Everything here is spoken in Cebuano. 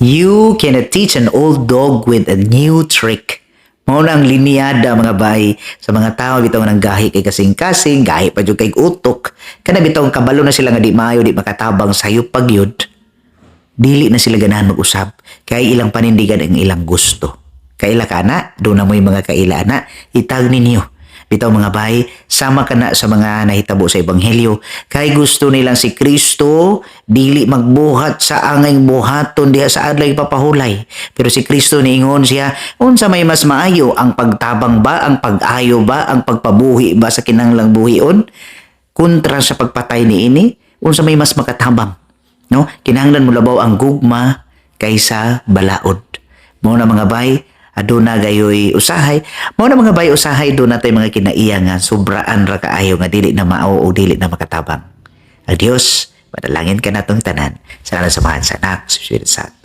You cannot teach an old dog with a new trick. Mao na ang linyada, mga bay, sa mga tao bitaw nang gahi kay kasing-kasing, gahi pa jud kay utok. Kana bitaw kabalo na sila nga di maayo, di makatabang, sayo pagyud. Dili na sila ganahan mag-usab. Kay ilang panindigan ang ilang gusto. Kaila ka na, duna mo'y mga kaila na, itag ninyo. Bitaw, mga bay, sama ka na sa mga nahitabo sa Ebanghelyo. Kay gusto nilang si Kristo dili magbuhat sa angay buhaton diha sa adlaw ipapahulay. Pero si Kristo niingon siya, unsa may mas maayo, ang pagtabang ba, ang pag-ayo ba, ang pagpabuhi ba sa kinahanglang buhion kontra sa pagpatay niini? Unsa may mas makatabang? No? Kinahanglan mo labaw ang gugma kaysa balaod. Mao na, mga bay, aduna gayoy usahay. Mao na, mga bay, usahay duna tay mga kinaiya nga sobraan ra kaayo nga dili na mao o dili na makatabang. Ang Dios, panalangin ka natong tanan. Sa ngalan sa Amahan, sa Anak, sa Espiritu Santo.